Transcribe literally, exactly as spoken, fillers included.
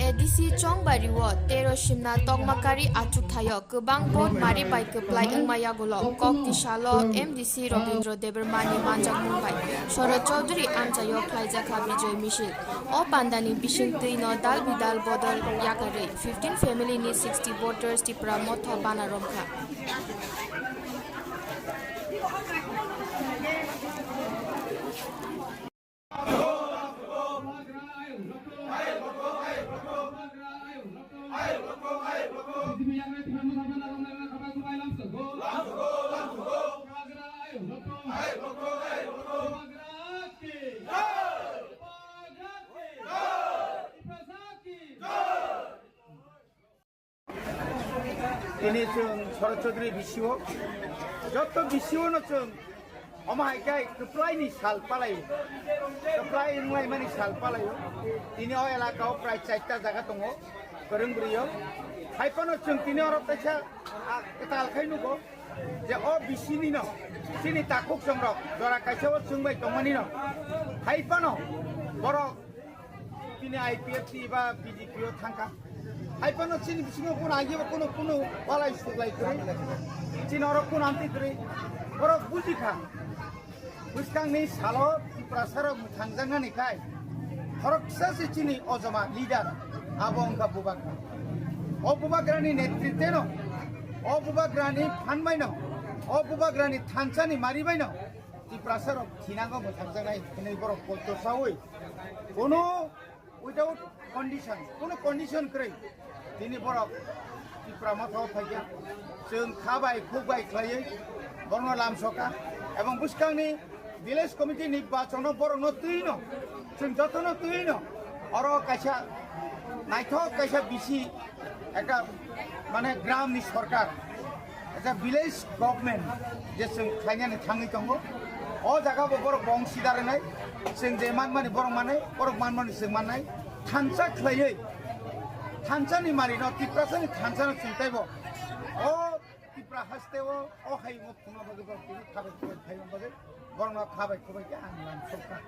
A D C Chongbari o tero simna tokmakari achuk thaio kwbang vote mari bai kwplai wngma yagulo kok tisalo M D C Robindra Debbarma ni manjakmung bai Sharad Chaudhary amchaio khlaijakha Bijoy Misil. O pandani bising twi no dal bidal bodol yakarwi fifteen family ni sixty voters Tipra Motha bana romkha. Tini chwng Sharad Chaudhary B C O, joto B C O no chwng omo hai khe kwplai ni sal palai, kwplai wnglaimani sal palai. Tini o elaka o prai chaita jaga tongo, kwrwng bwrwi o. Hai phano chwng tini oro kaisa, ah, kwtal khai nugo je o B C ni no chini takhuk chongrok jora kaisa o chwng bai tongmani no. Hai phano borok Tini I P F T ba B J P o thangkha. Hai phano chini bisingo kuno agi ba kuno, kuno walai suglai kwrwi. Chini oro kuno amtwi kwrwi. Borok bujikha. Bwskangni salo Tiprasa rok mwthangjaknani khai. Khoroksa se chini ojoma leader abo wngkha Bubagra. O Bubagrani netritwno, o Bubagrani phanbaino, o Bubagrani thansani maribaino Tiprasa rok thinango mwthangjaknai hinwi borok poito saui. Kuno without condition, kuno condition kwrwi tini borok Tipra Motha o phaikha. Chwng kha bai khuk bai khlaiwi borokno lamsokha. Ebong bwskangni village committee ni bachono borokno twino, chwng jotono twino oro kaisa naithok kaisa bisi ekta mane gram ni sorkar, ekta village government je chwng khainani thangwi tongo. O jaga bo borok bong sida rwnai, chwng je manmani borok manai, borok manmani chwng mannai. Thansa khlaiwi, thansa ni mari no, Tiprasa ni thansa no chwng teibo o Tipra haste o, o hai mo phungo bagwi borok tini khabai khabai khaima bagwi borok no khabai khabai khe ang lamsokha.